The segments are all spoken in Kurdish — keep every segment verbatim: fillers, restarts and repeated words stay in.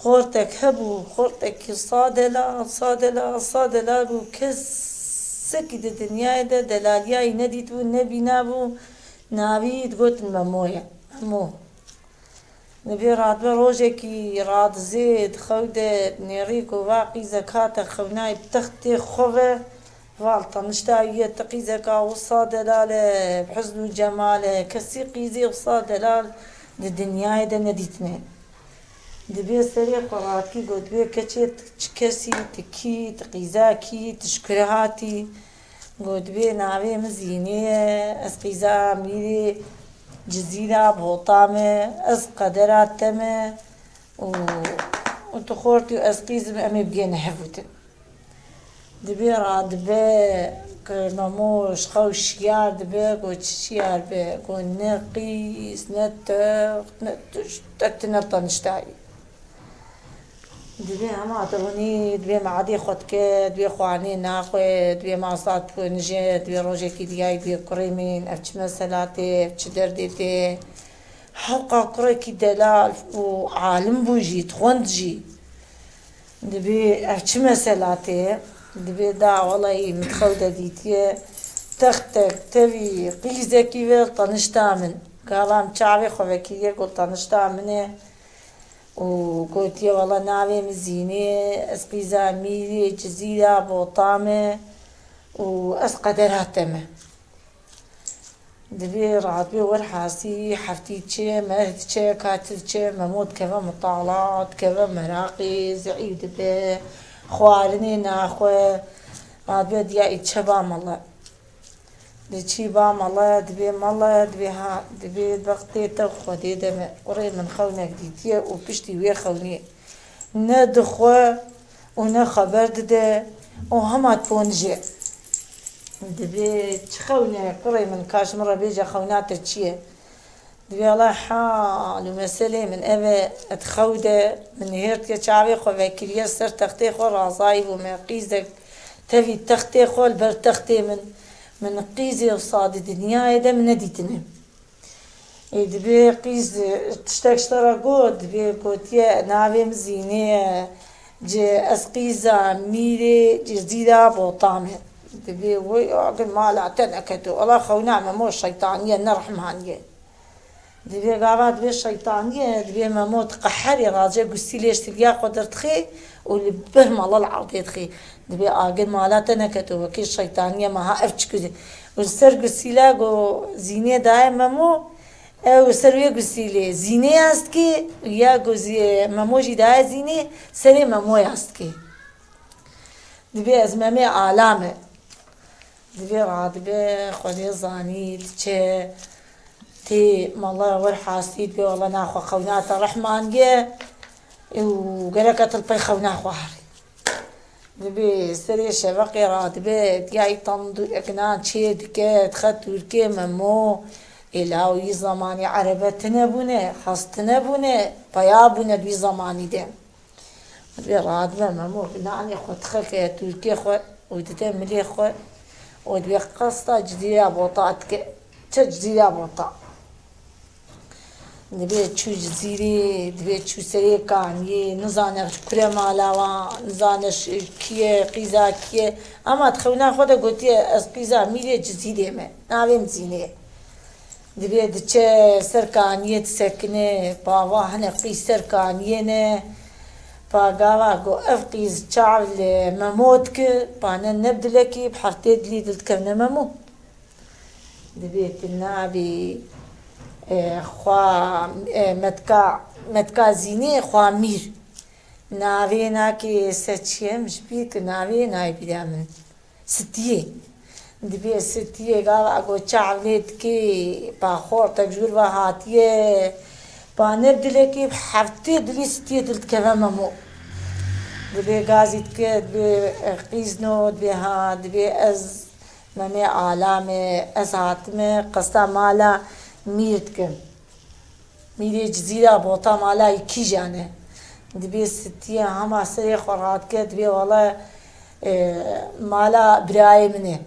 Xortek hebû, xortekî sa delal, sa delal, sa delal bû. Kesekî di dinyayê de delaliya wî nedîtibû, nebînabû, navî digotin Memo ye. Memo. Dibê radibe rojekî radizê di xew de nêrî ku va qîzek hate xewnayê bi textê xwe ve, val tanişta wî ye, ti qîzeka wisa delal e, bi hizn û cemal e, kesî qîzê wisa delal di dinyayê de nedîtine. Dibê serê xwe rakî got, dibê keçê, ti çi kesî, ti kî, ti qîza kî, ti ji kure hatî? Got, dibê navê min Zînê ye, ez qîza Mîrê Cizîra Bota me, ez qedera te me û, û tu xortî û ez qîzim, em ê bigihine hevûtin. Dibê radibe, ki Memo ji xew şiyar dibe, got, çi şiyar be? Got, ne qîz, ne text, ne tiştek, tu ne taniştayî. Dibê hema dironî, dibê meadê xwe dike, dibê xwarinê naxwe, dibê masa diponije, dibê rojekî diyayî dibê kurê min, ev çi meselatê, ev çi derdê tê? Hewqa kurekî delal û alim bû jî, dixwend jî. Dibê ev çi meselatê? Dibê da welahî min di xew de dîtiye. Textek tevî qîzekî ve tanişta min. Gava min çavê xwe vekiriye, got tanişta min e. Û gotiye, wela navê min Zînê ye, ez qîza Mîrê Cizîra Bota me û ez qedera te me. Dibê radibê werhasî heftî diçe, meh diçe, ka çi diçe, Memo dikeve mitala, dikeve meraqê, zeîf dibe, xwarinê naxwe. Radibe diya î çe ba mele. Diçî ba mele, dibê mele, dibê ha, dibê wextê te Xwedê de me kurê min xewnek dîtiye û piştî wê xewnê ne dixwe û ne xeber dide û hema diponije. Dibê çi xewne kurê min, ka ji min re bêje xewna te çi ye? Dibê wela hal û meselê min ev e, di xew de min hêr dike çavê xwe vekiriye ser textê xwe razayî bûme. Qîzek tevî textê xwe li ber textê min, min qîzê wisa di dinyayê de min nedîtine. Ê, dibê qîz, e, tiştek ji te re got, dibê gotiye, navê min Zînê ye, ci, ez qîza Mîrê Cizîra Bota me. Dibê, wey, agir mala te neketo. Wela xewna Memo şeytanî ye, ne rehmanî ye. Dibê gava dibê şeytanî ye, dibê Memo diqeherê, race gusîlê ji tiliya xwe derdixê û li ber mala li erdê dixê. Dibê agir mala te neketo, wekî şeytanî ye, meha ev çi kuzê. Û li ser gusîla ku Zînê daye Memo, ew li ser wê gusîlê Zînê yaz dikê, ya ku Zî-, Memo jî daye Zînê, serê Memo yaz dikê. Dibê ez Memê Ala me. Dibê radibe, Xwedê zanî, diçe tê mala werhasî, dibê wela naxwe xewna te rehmandiye û gereke tu li pey xewna xwe herî. Dibê serê şeveqê radibe, diyayî tandûrek nan çê dike, dixe tûrkê Memo. Ê law wî zemanî erebe tune bûne, hez tune bûne, peya bûne di wî zemanî de. Dibê radibe Memo, nanê xwe dixeke tûrkê xwe û dide milê xwe û dibê qesta Cizîra Bota dike. Çe Cizîra Bota. Dibê çû Cizîrê, dibê çû serê kaniyê, nizane ji kure mala wan, nizane ji kî ye, qîza kî ye. Ema di xewna xwe de gotiye, ez qîza Mîrê Cizîrê me, navê min Zînê ye. Dibê diçe ser kaniyê disekine, pa va hene qîz ser kaniyê ne. Pa gava ku ev qîz çav li Memo dike, pa ne ne bi dilekî, bi heftê dilî dil dikevne Memo. Dibê tu navê, e, xwa, e, metka, metka Zînê xwa Mîr. Navê nakê se çi ye, min ji bîr kir, navê nayê bîra min. Sitiyê. Dibê Sitiyê gava ku çav lê dikê, pa xortek ji wir ve hatiye, pa ne bi dilekê, bi heftê dilî Sitiyê dil dikeve Memo. Dibê gazî dike, dibê, e, qîzno, dibê ha, dibê ez Memê Ala me, ez hatime qesta mala Mîr dikim. Mîrê Cizîra Bota mala wî kîjan e? Dibê Sitiyê hema serê xwe radike, dibê wele, e, mala birayê min e.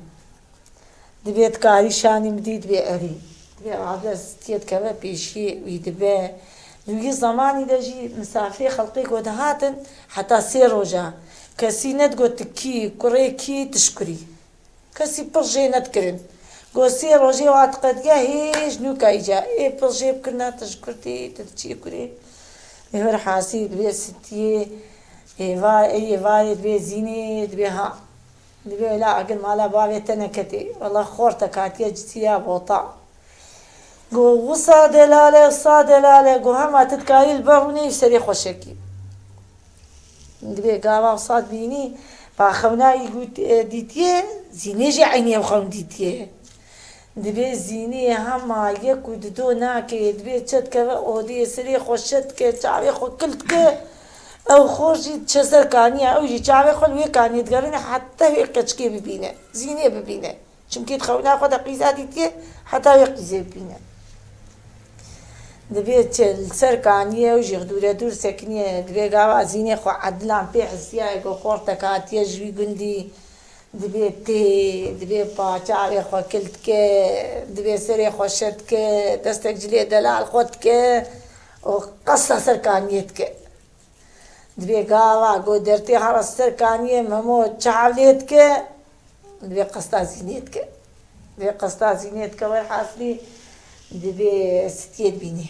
Dibê dikarî şanî min dî, dibê erî. Dibê radibe Sitiyê dikeve pêşiyê wî dibe, Li wî zemanî de jî misafirê xelkê ku dihatin heta sê roja kesî nedigot tu kî, kurê kî, tişkurî. Kesî pir jê nedikirin. Got sê rojê wa diqediya hêj nûka îca. Ê pir jê bikirina tu ji kur tê, tu diçî kurê. Ê her hasî dibê sitiyê êva, ê êvarê dibê zînê, dibê ha. Dibê la agir mala bavê te neketê. Wela xortek hatiye cizîra bota. Go wisa delale, wisa delale, go hema tu dikarî li ber rûnê serê xwe şekî. Dibê gava wisa dibînî, ba xewnayî gût, e, dîtiye, zînê jî eynî ew xewn dîtiye. Dibê zînê hema yek û dido nake, dibê çi dikeve odê, serê xwe şe dike, çavê xwe kil dike. Ew xor jî diçe ser kaniya, ew jî çavê xwe li wê kaniyê digerîne heta wê qeçkê bibîne, zînê bibîne. Çimkî di xewna xwe de qîza dîtiye, heta wê qîzê bibîne. Dibê çi li ser kaniyê ew jî dûre dûr sekiniye, dibê gava zînê xwe edilan pê hisiyaye ku xortek hatiye ji wî gundî, dibê tê, dibê pa çavê xwe kil dike, dibê serê xwe şe dike, destek cilê delal xwe dike û qesta ser kaniyê dike. Dibê gava ku dertê hera ser kaniyê Memo çav lê dike, dibê qesta zînê dike. Dibê qesta zînê dike, werhasilî dibê sitiyê dibînî.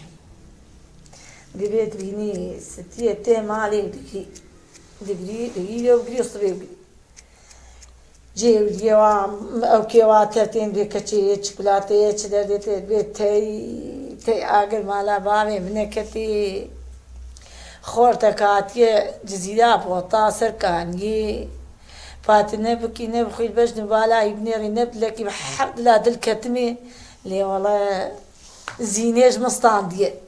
Dibê dibînî sitiyê tê malê û digî. Digirî, digî, digî, digî, sibê digî. Cêwiliyê wa, ew kê wa tertên dibê keçeyê, çikolateyê, çi derdê tê dibê tey, tey agir mala bavê min neketî. Xortek hatiye Cizîra bota ser kaniyê. Pa tu ne bikî, ne bixwî, li bejn û bala yî binêrî, ne bi dilekî bi hevdila dil ketimê. Lê wele zînê ji min standiye.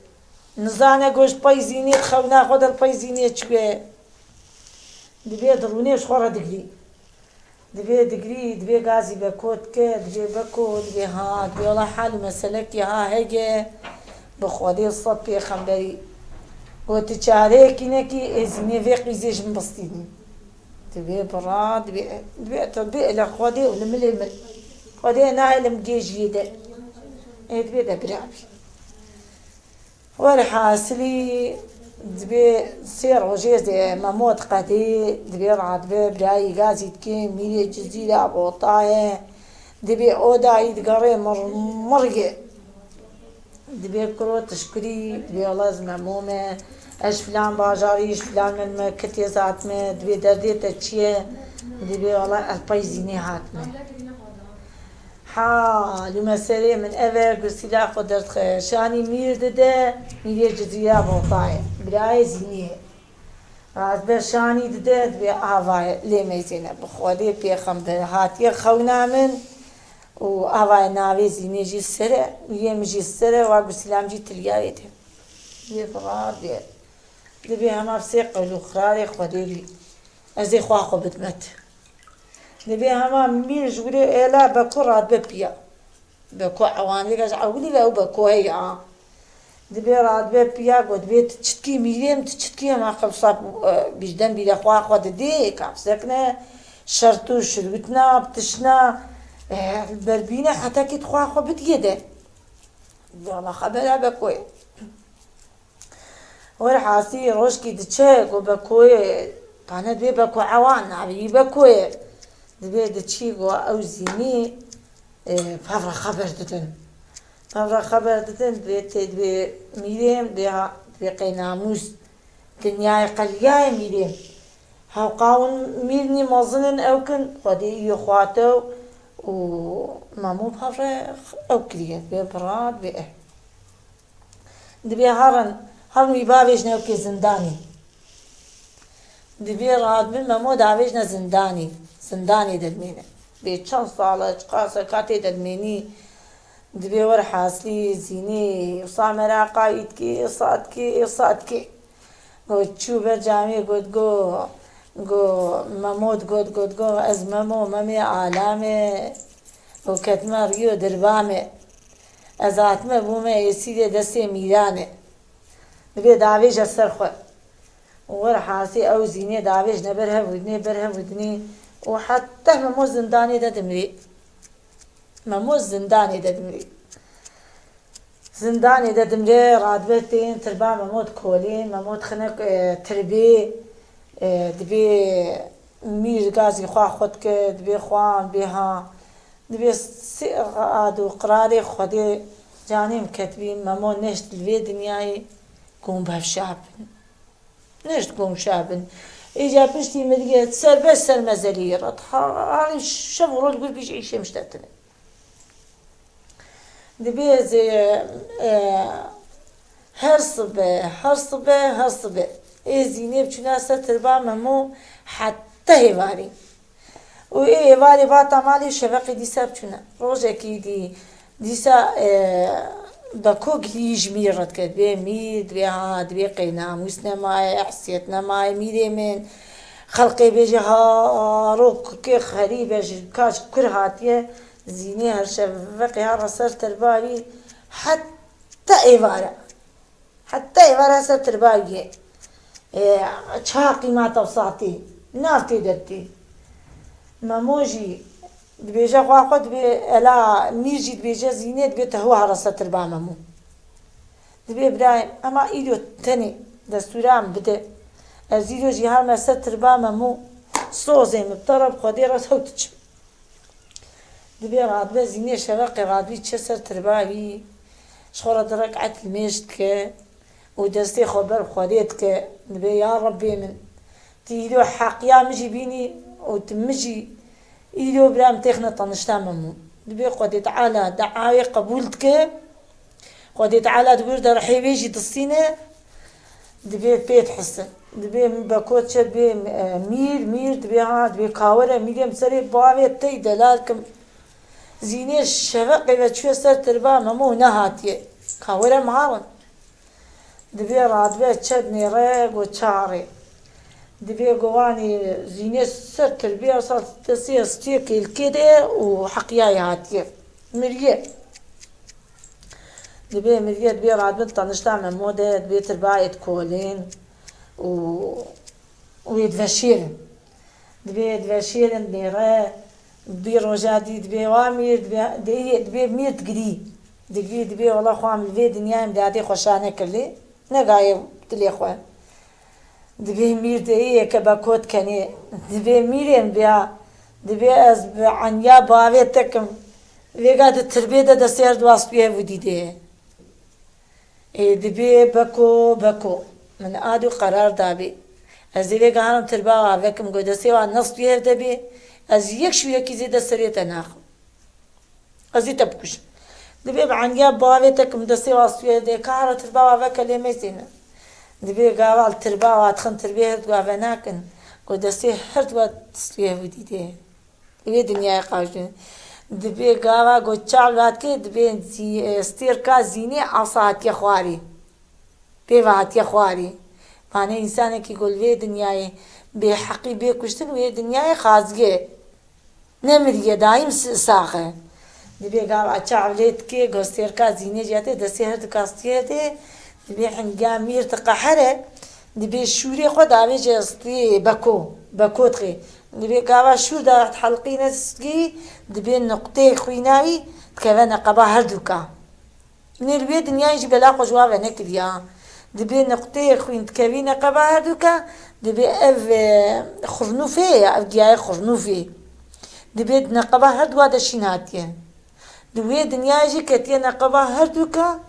Nizane ku ji pey zînê di xewna xwe de li pey zînê çûye. Dibê dirûnê ji xwe re digirî. Dibê digirî, dibê gazî Beko dike, dibê Beko, dibê ha, dibê wela hal û meselekî ha hege, bi Xwedê sed pêxemberî. Got tu çareyekî nekî, ê zînê vê qîzê ji min bistînin. Dibê bira, dibê, dibê tu bê ele Xwedê û li milê min. Xwedê nahêlim gê jiyê de. Ê dibê de bira bî. Werhasilî dibê sê rojê zê Memo diqedê, dibê radibe birayî gazî dikê mîrê Cizîra botaye, dibê odayî digerê mir mirgê. Dibê kuro tişkurî, dibê wela ez Memo me, ez ji filan bajarî, ji filan gund me, kitê zat me, dibê derdê te çi ye? Dibê wela ez pey zînê hatime. Hal û meselê min ev e, Gusîla xwe derdixe. Şanî mîr dide, mîrê Cizîra botayê. Birayê zîniyê. Radbe şanî dide, dibê avayê lê meyzêne. Bi Xwedê pêxember hatiye xewna min û avayê navê zînê jî ser e, yê min jî ser e, wa Gusîla min jî tiliyayê de. Yê bi radê. Dibê hema bi sê qewl û xirarê Xwedê bî. Ez ê xwa xwe bidime te. Dibê hema mîr ji wirê êla Beko radibe piya. Beko ewanê ke ji ewilî ve ew Beko heye a. Dibê radibe piya, got, dibê tu çitkî mîrê min, tu çitkî hema xebsa, e, bîjden bîre xwa xwe didê, ka sekine, şert û şirwitna, bitişna, e, berbîne heta kî tu xwa xwe bidiyê de. Wala xebera Bekoyê. Werhasî rojkî diçe ku Bekoyê, pane dibê Beko ewan navê wî Bekoyê. Dibê diçî ku ew zînî, e, pevre xeber didin. Pevre xeber didin, dibê tê dibê mîrêm, dibê ha, dibê qey namûs dinyayê qeliyayê mîrêm. Hewqa hûn mîrnî mezin in ew kin, Xwedê î xwatew û Memo pevre ew kiriye. Dibê bira, dibê eh. Dibê herin, herin wî bavêjin ew kê zindanê. Dibê radibin Memo davêjine zindanê. Zindanê de dimêne. Bê çend sal e, çiqas e ka tê de dimênî. Dibê werhasilî zînê, wisa meraqa wî dikê, wisa dikê, wisa dikê. Got, çû ber camê, got, go, go, Memo digot, got, go, ez Memo, Memê Alame. Got, ketime riyo dirbame. Ez hatime bûme êsîrê destê mîrane. Dibê davêje ser xwe. Werhasî ew zînê davêjne ber hev û dinê, ber hev û dinê û heta Memo zindanê de dimirî. Memo zindanê de dimirî. Zindanê de dimre, radibe tên tirba Memo dikolê, Memo dixine, e, tirbê, e, dibê mîr gazî xwe xwe dike, dibê xwan bê ha. Dibê sê ad û qirarê Xwedê canê min ketibî, Memo neşt li vê dinyayê ku hûn bi hev şa bin. Neşt ku hûn şa bin. Îca piştî miriyê serbest ser mezelî re. Ha, halî şev û roj gur bîj îşê miştetine. Dibê ez, e, e, her sibe, her sibe, her sibe. Ê Zînê biçûna ser tirba Memo heta hêvarî. Û ê êvarê vata malê şeveqê dîsa biçûna. Rojekî dî, dîsa, e, Beko gilî ji mîr re dike. Dibê mîr, dibê ha, dibê qey namûs nemaye, hesiyet nemaye mîrê min. Xelqê bêje ha, rokê xerîbe ji kaç kur hatiye. Zînê her şeveqê ha re ser tirba wî heta êvara. Heta êvara ser tirba wî ye. E, çaxa qîma tewsatî, nav tê de tê. Memo jî dibêje xwe xwe dibê ela mîr jî dibêje Zînê dibê te hû ha re ser tirba Memo. Dibê birayê, ema îro tenê destûra min bide. Ez îro jî harme ser tirba Memo, sozê min bi te re bi Xwedê re hew diçim. Dibê radibe Zînê şeveqê radibî çe ser tirba wî, ji xwe re di reqet limêj dike û destê xwe ber bi Xwedê dike. Dibê ya Rebbê min, tu îro heqiya min jî bînî û tu min jî îro bira min têxine tenişta Memo. Dibê Xwedê Teala deawê qebûl dike. Xwedê Teala di wir de rihê wê jî distîne, dibê pê dihisin. Dibê min Beko çe dibê, e, mîr, mîr, dibê ha, dibê ka were mîrê min serê bavê te yî delal kim. Zînê şeveqê ve çûye ser tirba Memo û nehatiye. Ka were mawin. Dibê radibe çe dinêre go çarê. Dibê go wanî Zînê ser tirbê esa destê stûyê kêlkê de û heqiyayê hatiye. Miriye. Dibê miriye, dibê radibin tenişta Memo de, dibê tirbayê dikolên û, û wê diveşêrin. Dibê diveşêrin nêre, bî roja dî dibê wa mîr, dibê, dê-, dibê mîr digirî. Digirî, dibê wela xwe em li vê dinyayê em dadê xwe şa nekirlê, negaye dilê xwe. Dibê mîr de yê ke Beko dikenê. Dibê mîrên biya, dibê ez bi eniya bavê te kim. Vêga di tirbê de destê her du astûyê hev û dîdê. Ê dibê Beko, Beko. Min ad û qerar dabê. Ez ê vêga hanim tirba wa vekim, go destê wa nestûyê hev de bê. Ez yek şûyekî zêde serê te naxim. Ez ê te bikujim. Dibê bi eniya bavê te kim destê wa stûyê de ka hera tirba wa veke lê meyzêne. Dibê gava li tirba wa dixin tirbê her dua venakin. Go destê her dua stûyê hev û dîdê. Li vê dinyayê qajin. Dibê gava go çav latke dibê zî-, e, stêrka Zînê asa hatiye xwarî. Pê ve hatiye xwarî. Mane însanekî ku li vê dinyayê bê heqî bê kuştin, wê dinyayê xaziye. Nemiriye, daîm s-, sax e. Dibê gava çav lê dike, go stêrka Zînê jî hate, destê her du kastiyê de, dibê hinga mîr diqehere, dibê şûrê xwe davêje stûyê Beko, Beko dixê. Dibê gava şûr da helqîne stûyê, dibê nuqteyê xwîna wî dikeve neqeba her du ka. Nê li wê dinyayê jî bela xwe ji wa venekiriya. Dibê nuqteyê xwîn dikevî neqeba herduka, dibê ev, e, xurnûfê ye, ev giyayê xurnûfê. Dibê di neqeba herduwa de şîn hatiye. Di wê dinyayê jî ketiye neqeba herduka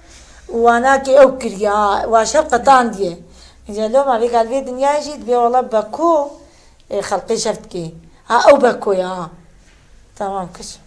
û wanakê ew kiriye, ha, wa şev qetandiye. Îca loma vêga li vê dinyayê jî dibê wela Beko, e, xelqê şev dikê. Ha, ew Beko ye, ha. Tamam kir.